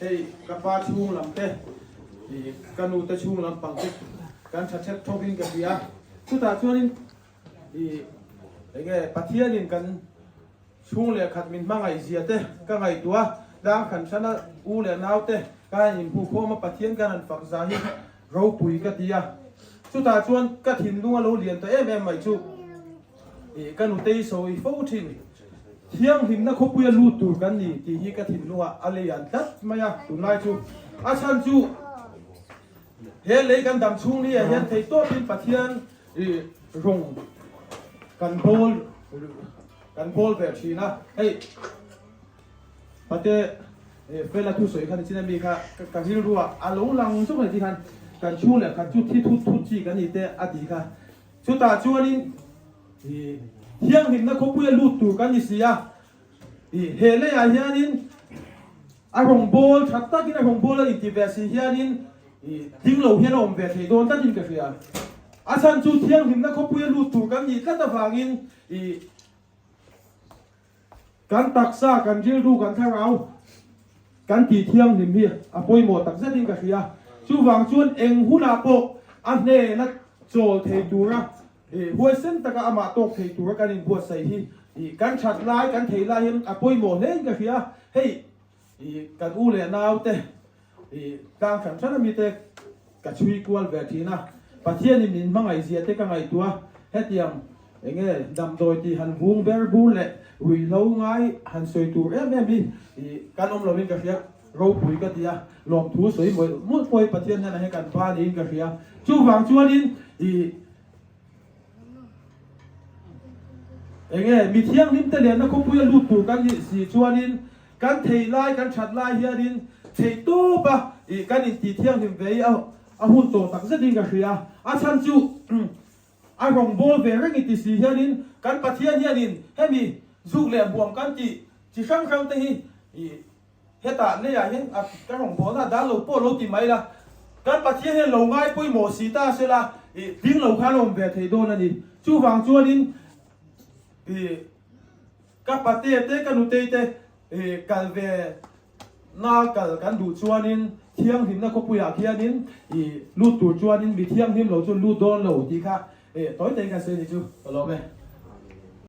Hei ka pa chhung lam te, ih ka nu te chhung lam pang te kan tha thep thawk in ka hria. Chutah chuanin ih enge Pathianin kan chhung leh khat min hmangaih zia te ka ngaihtuah a, tlang hran hrana u leh nau te ka han inhmuhkhawm a, Pathian kan han fak zah hi ropui ka ti a. Chutah chuan ka thinlung a lo lian ta em em mai chu. Ih ka nutei sawi fo thin. Thianghlimna khawpuia lut tur kan ni tih hi ka thinlungah a lei an tlat mai a, tunlai chu a chhan chu he lei kan dam chhung ni ah hian thei tawpin Pathian ih rawng kan bawl kan bawl ve thin a, hei Pate Fela thusawi kha nichin ami kha ka rilruah a lo lang zawk a ni tih khan kan chhung leh khat chu thi thut thut chi kan ni te a tih kha. Chutah chuanin i thianghlimna khawpuia lut tur kan ni si a, i he leiah hianin a rawngbâwl tha takin a rawngbâwl a inti ve si hianin i ding lo hian a awm ve thei dawn tlatin ka hria. A chhan chu thianghlimna khawpuia lut tur kan nih tlat avangin i Kan taksa, kan rilru, kan thlarau kan tih thianghlim hi a pawimawh tak zetin ka hria. Chuvang chuan eng hunah pawh a hnena chawl thei tura huaisen taka amah tawk thei tura kan inbuatsaih hi kan that lai, kan thei lai hian a pawimawh hlein ka hria. Hei kan u leh naute I tlang hran hran a mite ka chhui kual ve thin a, Pathianin min hmangaih zia te ka ngaihtuah a, hetiang eng nge damdawi tih han vung ber bur leh ruihhlo ngai han sawi tur em em hi i kan awm lovin ka hria, ropui ka ti a, lawmthu sawi mawlh mawlh pawh hi Pathian hnenah hian kan pa niin ka hria. Chuvang chuanin i eng nge mi thianghlim te lenna khawpuia lut tur kan nih si chuanin Kan thei lai, kan that lai hianin theih tawp a, ih kan intih thianghlim ve hi a hun tawh tak zetin ka hria. A chhan chu a rawngbâwl ve reng i ti si hianin kan Pathian hianin hemi zuk leh buam kan tih chi hrang hrang te hi ih hetah leiah hian a ka rawngbâwlna a dal lo pawh lo ti mai la, kan Pathian hian lo ngai pawimawh si ta sela ih tling lo khan a awm ve thei dawn a ni. Chuvang chuanin ih. Ka pate te ka nutei te kal ve na kal kan duh chuanin thianghlimna khawpuiah khianin i lut tur chuanin mi thianghlim lo chu lut dawn lo tih kha tawi tawiin kan sawi a ni chu ka lawm e.